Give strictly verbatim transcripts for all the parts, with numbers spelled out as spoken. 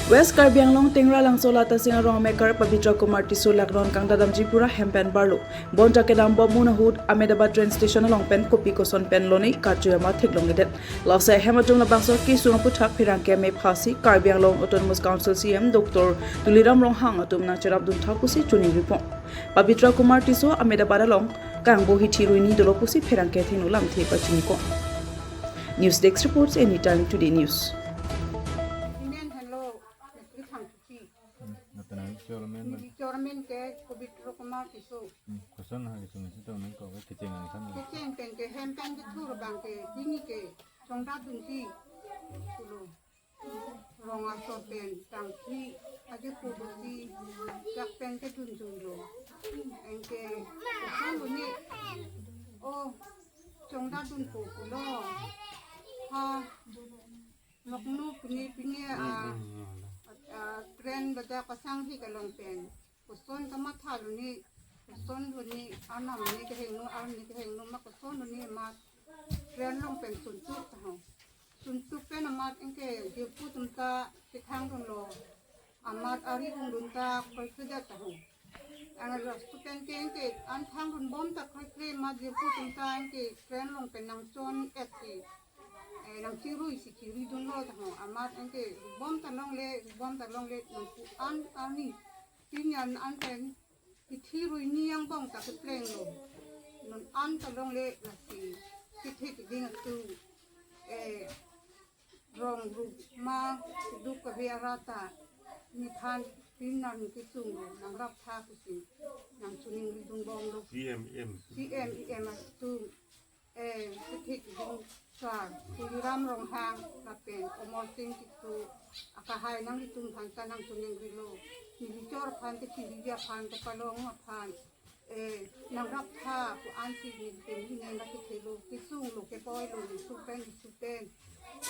West Karbi Anglong Tengralangso Latasing arong amekar Pabitra Kumar Tisso laknon kangdadamji pura hem pen barlo. Bonta kedam bom un ahut Ahmedabad train station along pen kopi koson pen lone kachui ama theklongledet. Lasi hem atum labangso kesung aputhak pherangke me phasi Karbi Anglong Autonomous Council C E M Doctor Tuliram Ronghang atum nangcherapdun tha pusi choningri pon. Pabitra Kumar Tisso Ahmedabad along kangbo hithi ruini dolo pusi pherangke athengno lamthe pachini pon. News Desk reports, Anytime Today News. Inen henlo, nangli thang thupi. Hmm, nang chairman na. Neli chairman ke Pabitra Kumar Tisso. Hmm, koson ha kesung si tong nang ko kecheng nang sam. Kecheng pen ke hem pen kethur abang ke dini ke chongdadunsi pulo. Rong asor pen tangsi aje pudusi jak pen kedun dunlo. Anke koson lo ne. Oh, chongdadun po pulo. Ha, Moknu pini pini a, a, train baja pasang hi kalong pen. Koson kamatha lo ne, koson lo ne, anam ne kehingno, arni kehingno ma koson lo ne ma train along pen suntuk ta ho. Suntuk pen amat anke jirpo atum ta kethang dunlo. Amat ari hung dun ta koi kedat ta ho. Ang lastu pen ke anke an thang dun bom ta koi kre ma jirpo atum ta anke train along pen nangchon et si. Eh, nangchirui si chiri dunlo ta ho. Amat anke bom ta longle, bom ta longle nangpu an arni. Pini an an pen hithi ruini angbong ta keplenglo. Non an ta longle lasi kethek ding atum, eh, rong rup ma keduk kave arata nephan pini nangkesung lo, nangrap tha pusi nangchoningri dun bomlo. C M, M. C M, E M atum, eh, kethek ding sar, Tuliram Ronghang lapen Amarsing Tisso akahai nanglitum aphan ta nangchoningrilo. Neli chor aphan, kechiriji aphan, kepalong aphan, eh, nangrap tha pu ansi nelitum hini nangkethelo, kesung lo, kepoi lo, lisu pen, lisu pen.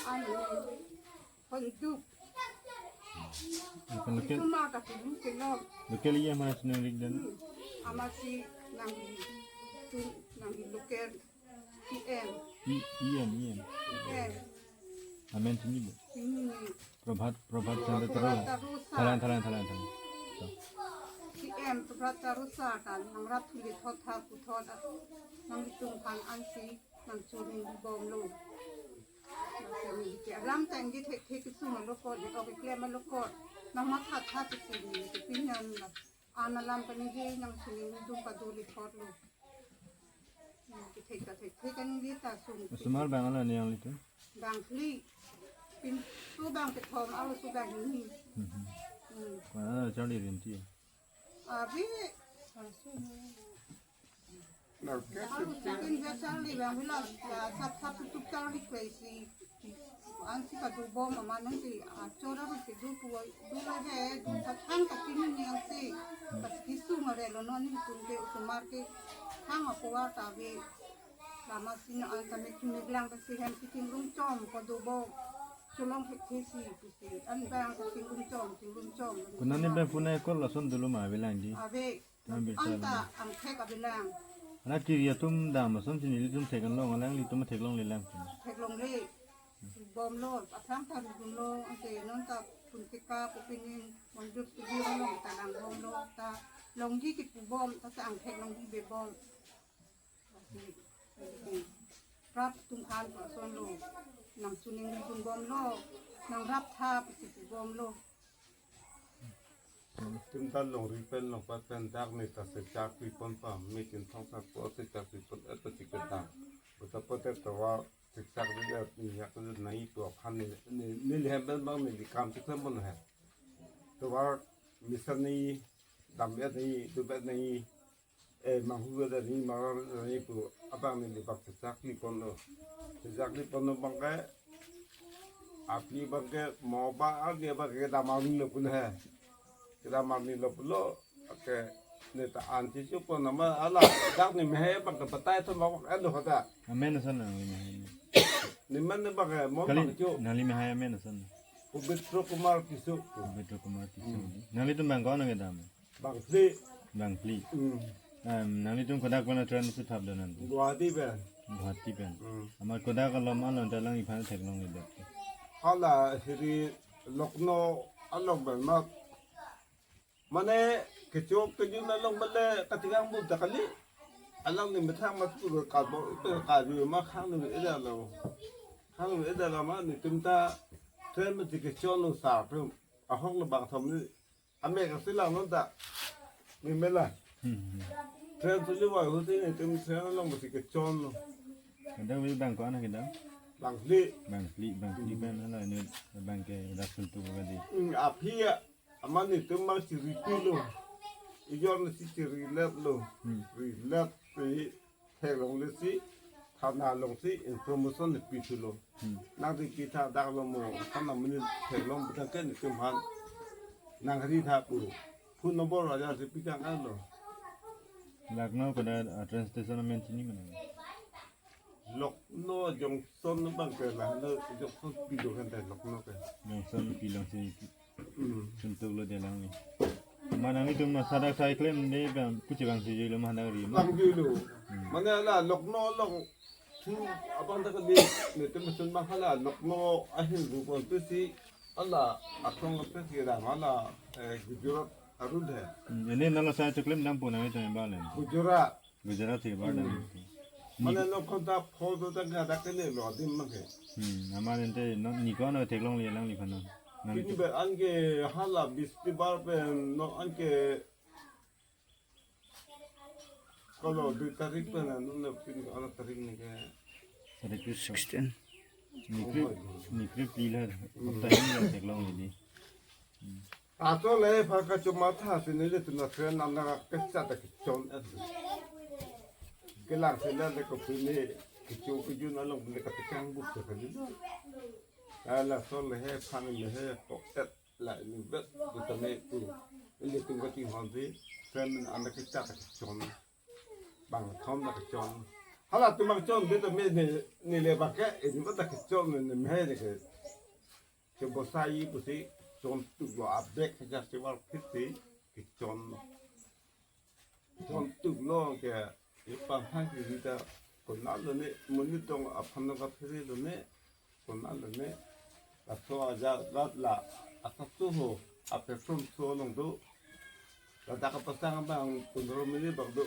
An lo, ponduk. Akan local, Isuma ta ponduk ke lo. Local iya mana senang rik dan? Hmm. Amatsi nangli, tu nangli local. E M. E-, E M, E M. E M. Amen sini bu. Sini ni. Prabhat, Prabhat Chandra Prabhat Taru. Taru sar. Thalang, thalang, thalang, thalang. So. E M Prabhat Taru sar ta nangrap thuli thot tha puthot a. Nanglitum aphan ansi nangchoningri bomlo. Nangchoningri ke alam tangji thek thek kesung alokot, ne ok keklem alokot. Nangmatha tha kesini ke pini an la. An alam kaningje nangchoningri dun pado lithot lo. Hmm, kethek ta thek thek kaningje ta sung. Osomar bang alo ne nanglitum? Bang phli. Pinso bang kethom, arloso bang hini. Mhm. Hmm. Kona charli rinti. Abi. Arloso pen ke charli bang bila, ya, sap sap tutup charli kwe si. Ansi pado bom amat nangsi, ah, chora ru si du pu, du la he, du sa than kachini ni ansi. Pas kesung arelo non nelitum ke osomar ke thang apo ta ave. Lama sini an kami kimi lang ke si hem si chingrum chom pado bom. Cholong thek thek si, si. An bang si chingrum chom, chingrum chom. Kona ne bang punai kol lason dolo ma avelang di. Ave. Nang bisa anta lang. Angthek avelang. Ana kiri atum dam ason si nelitum thek an long, alanglitum theklongle lang. Theklongle. Bomlo, aphrang ta ru dunlo, anke non ta pun kika, kopinin, mondur studio along ta lang bomlo, ta longji kipu bom, ta ta angthek longji be bom. Prap atum aphan pu ason lo, nangchoningri dun bomlo, nangrap tha pusi pu bomlo. Tim ta longri pen longpat pen dak ne ta sechak pi pon pame tin thong sak po sechak pi pon et ta chiketang. Buta pote tovar sechak ri et ni yak ri nai pu aphan ne, ne, ne lihem pen bang ne likam chiketang bon he. Tovar misa ni, dam et ni, tu bet ni, eh, manghu ada ni, mara ada ni pu abang ni dibak sechak pi ponlo. Sechak pi ponlo bang ke, api bang ke, mo ba, agi bang ke damar ni lo pun he. Kedamar ni lo pulo, oke, ne ta anti chuko nama ala, dak ni mehe bang ke batai tu bang ke lo hada. Amen ason nangli mehe. Ni man ni bang ke, mo kali bang chu. Nangli mehe amen ason. Pabitra Kumar Tisso. Pabitra Kumar Tisso. Hmm. Nanglitum bang ko nang kedam? Bang phli. Bang phli. Hmm. Em, nanglitum kodak pen train si thap do nang? Guwahati pen. Guwahati pen. Hmm. Amat kodak alom alon ta lang iphan theklongledet. Hala hiri Lucknow Along pen ma, mane kechok kejun along bale katikang bu ta kali. Along ni methang mat puro kabo ito kaju ma khang ni eda lo. Khang ni eda lo ma netum ta train mati kechon lo sa prum. Ahok lo bang thom ni. Ame kasi lang non ta. Ni mela. Hmm. Train suli wa huti netum train along mati kechon lo. Kedang wi bang ko-an kedang? Bang li. Bang li, bang li pen hala ni bang ke dak suntu ka di. Hmm, aphi ya. Aman netum bang chiri pilo. Ijon si chiri let lo. Hmm. Ri let si theklong le si thana along si information ni pithulo. Hmm. Nang di kita dak lo mo, thana mini theklong bidang ke netum han. Nang ri tha pu. Phone number aja si pitang an lo. Lucknow pada, ah, train station amen chini mana? Lucknow junction bang ke la, no junction pilo kan ta Lucknow ke. Junction pilong si, hmm, suntuk lo jalan ni. Mana ni tum sadak sai klem de bang, puchi bang si jui lo mana ri ma. Bang jui lo. Hmm. Mane la Lucknow along thu abang ta kali netum sun bang hala Lucknow ahin ru kon tu si ala akrong tu si ram hala, eh, Gujarat arun hai. Hmm, ini nala sai tu klem dam pu nang itu yang balen. Gujarat. Gujarat si balen. Hmm. Mane no konta photo ta ga dak ke ne lo adim ma ke. Hmm, aman ente no ni ko no theklong le lang li phano. Nang pini ber an ke hala bistibar pen no an ke kalo dui tarik pen an no pini ano tarik ni ke. Tarik sixteen. Ni krip, ni krip lila. Hmm. Tarik ni theklong le di. Hmm. Aso le pha kachoma tha si neli tuna train an na kachat ta kechon et. Kelang si la le ko pini kecho kejun along le katikang bu ta kali. Ala so le he phan le he ko et la ni bet bu ta me tu. Neli tum kating hon si train an na kachat ta kechon. Bang thom ta kechon. Hala tum bang chon bi ta me ni, ni le bak ke ini ba ta kechon ni me de ke. Ke bosai pusi chon tuk lo abek hajar sevar phit si kechon. Chon tuk lo ke ipang hang ke rita kona lo ne monit tong aphan lo ka phiri lo ne kona lo ne. Laso aja rat la asap tu ho ape from so long do. Ladak kapasang bang pundro mili bang do.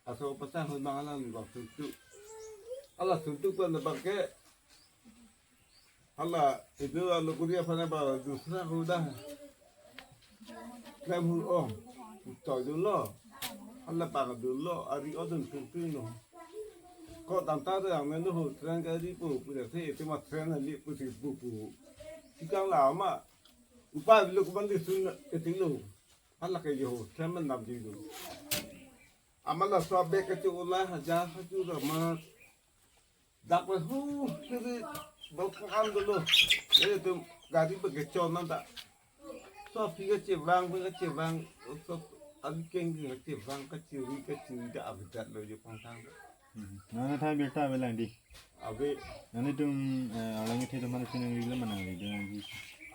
Aso pasang ho bang alang bang suntuk. Ala suntuk bang bang ke Hala, itu alo Korea sana ba dusra ko dah. Klem hur ong. Utai dolo. Hala bang dolo, ari odun tung tung no. Ko tam ta yang men ho train ka di pu, pu se itu ma train li pu si pu pu. Sikang lama. Upa biluk bang di sun itu lo. Hala ke yo train man dam di lo. Amala so bek ke chu la haja ha chu da ma. Dak pen hu hiri bok kan dolo. Eh, tum gari bek kechon nang ta. So phi kechevang, phi kechevang. So abi keng keng kechevang, kechiri kechiri ta abi dat lo jo pang thang. Hmm. Nana thai beta avelang di. Abi. Nani tum, eh, alang itu mana sini nang lila mana nang lila lagi.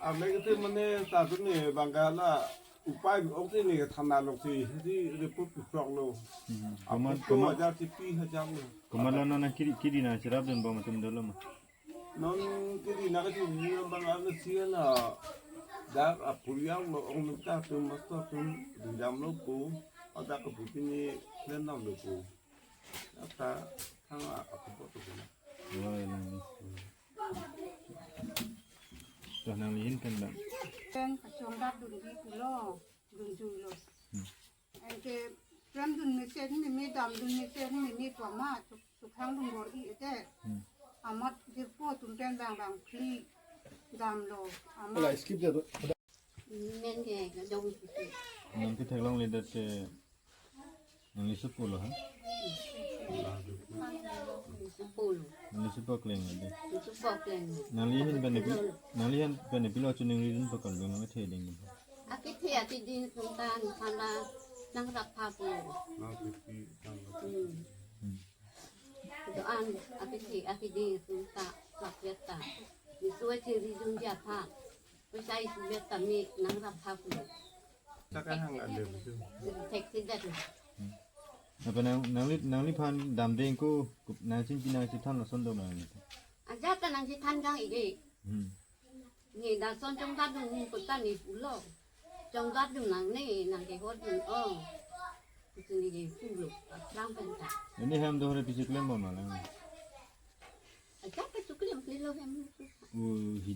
Abi itu mana satu ni bang ke la upai ok ni thana lo si. Di report tu sok lo. Hmm. Abi komat, tu komat. Hajar si pi hajar lo. Komat lo nana kiri, kiri na cherap dun bom atum dolo ma. Non kiri na kiri ni bang ano siya na dak apuriang lo ong nukta tum mas to tum dundam lo pu. Ada kebuti ni lendam lo pu. Ata thang apa po tu pu. Wah, nang. Toh nang lihin kan bang. Pen kachongdat dun di pulo, dun jui lo. Hmm. Anke pram dun mesen mimi dam dun mesen mimi pama tuk tukhang dun bor i ete. Hmm. Amat dirpo tum pen bang bang phli dam lo. Amat. Ala skip ja do. Men ke dong. Nang ke theklong le dat ke nang li supo lo ha? Supo lo. Nang li supo kleng le de. Supo kleng. Nang lihin pen pilo, nang lihin pen pilo chuning ridun pakal dong nang the ding. Akithe akiding sungtan sana nang rap pha pu. Hmm. Hmm. Doan akithe akiding sungta rap yata. Nisu achi ridun dia pha. Pisa isu yata mi nang rap pha pu. Taka hang ande betul. Thek si dat. Hmm. Apa nang, nang li, nang liphan dam deng ko, nang chin chin nang chin than lason dong nang. Aja ta nang chin than kang ide. Hmm. Ni Lason chongdatdun puta ne pulo. Chongdatdun nangne, nang kehotdun o. Pusi ne ke pulo, aphrang pen ta. Ini hem dohore pichiklem bom na lang. Ajat ke chiklemklelo hem. Uh, hi-